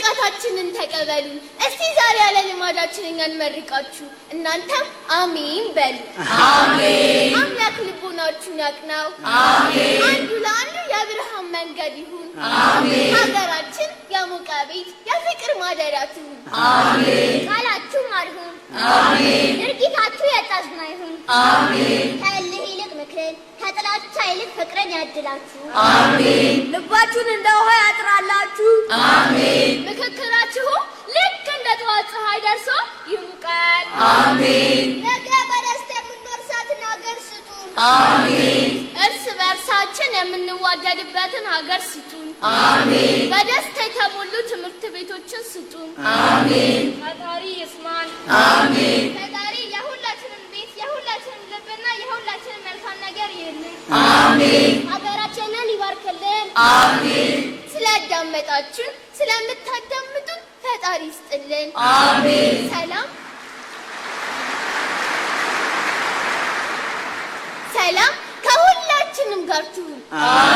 ምርቃታችንን ተቀበሉን። እስቲ ዛሬ ያለ ልማዳችን እኛን መርቃችሁ እናንተም አሜን በሉ። አሜን። አምላክ ልቦናችሁን ያቅናው። አሜን። አንዱ ለአንዱ የብርሃን መንገድ ይሁን። አሜን። ሀገራችን የሞቀ ቤት የፍቅር ማደሪያ ትሁን። አሜን። ቃላችሁ ማር ይሁን። አሜን። ድርጊታችሁ የጠዝና ይሁን። አሜን። ከእልህ ይልቅ ምክርን፣ ከጥላቻ ይልቅ ፍቅርን ያድላችሁ። አሜን። ልባችሁን እንደ ውሃ ያጥራላችሁ። አሜን። ምክክራችሁ ልክ እንደ ጠዋት ፀሐይ ደርሶ ይሙቃል። አሜን። ነገ በደስታ የምንወርሳትን ሀገር ስጡን። አሜን። እርስ በእርሳችን የምንዋደድበትን ሀገር ስጡን። አሜን። በደስታ የተሞሉ ትምህርት ቤቶችን ስጡን። አሜን። ፈጣሪ ይስማን። አሜን። ፈጣሪ የሁላችንም ቤት፣ የሁላችንም ልብና የሁላችንም መልካም ነገር ይህልን። አሜን። ሀገራችንን ይባርክልን። አሜን። ስላዳመጣችሁን፣ ስለምታዳምጡን ፈጣሪ ይስጥልን። አሜን። ሰላም ሰላም ከሁላችንም ጋር ትሁን። አሜን።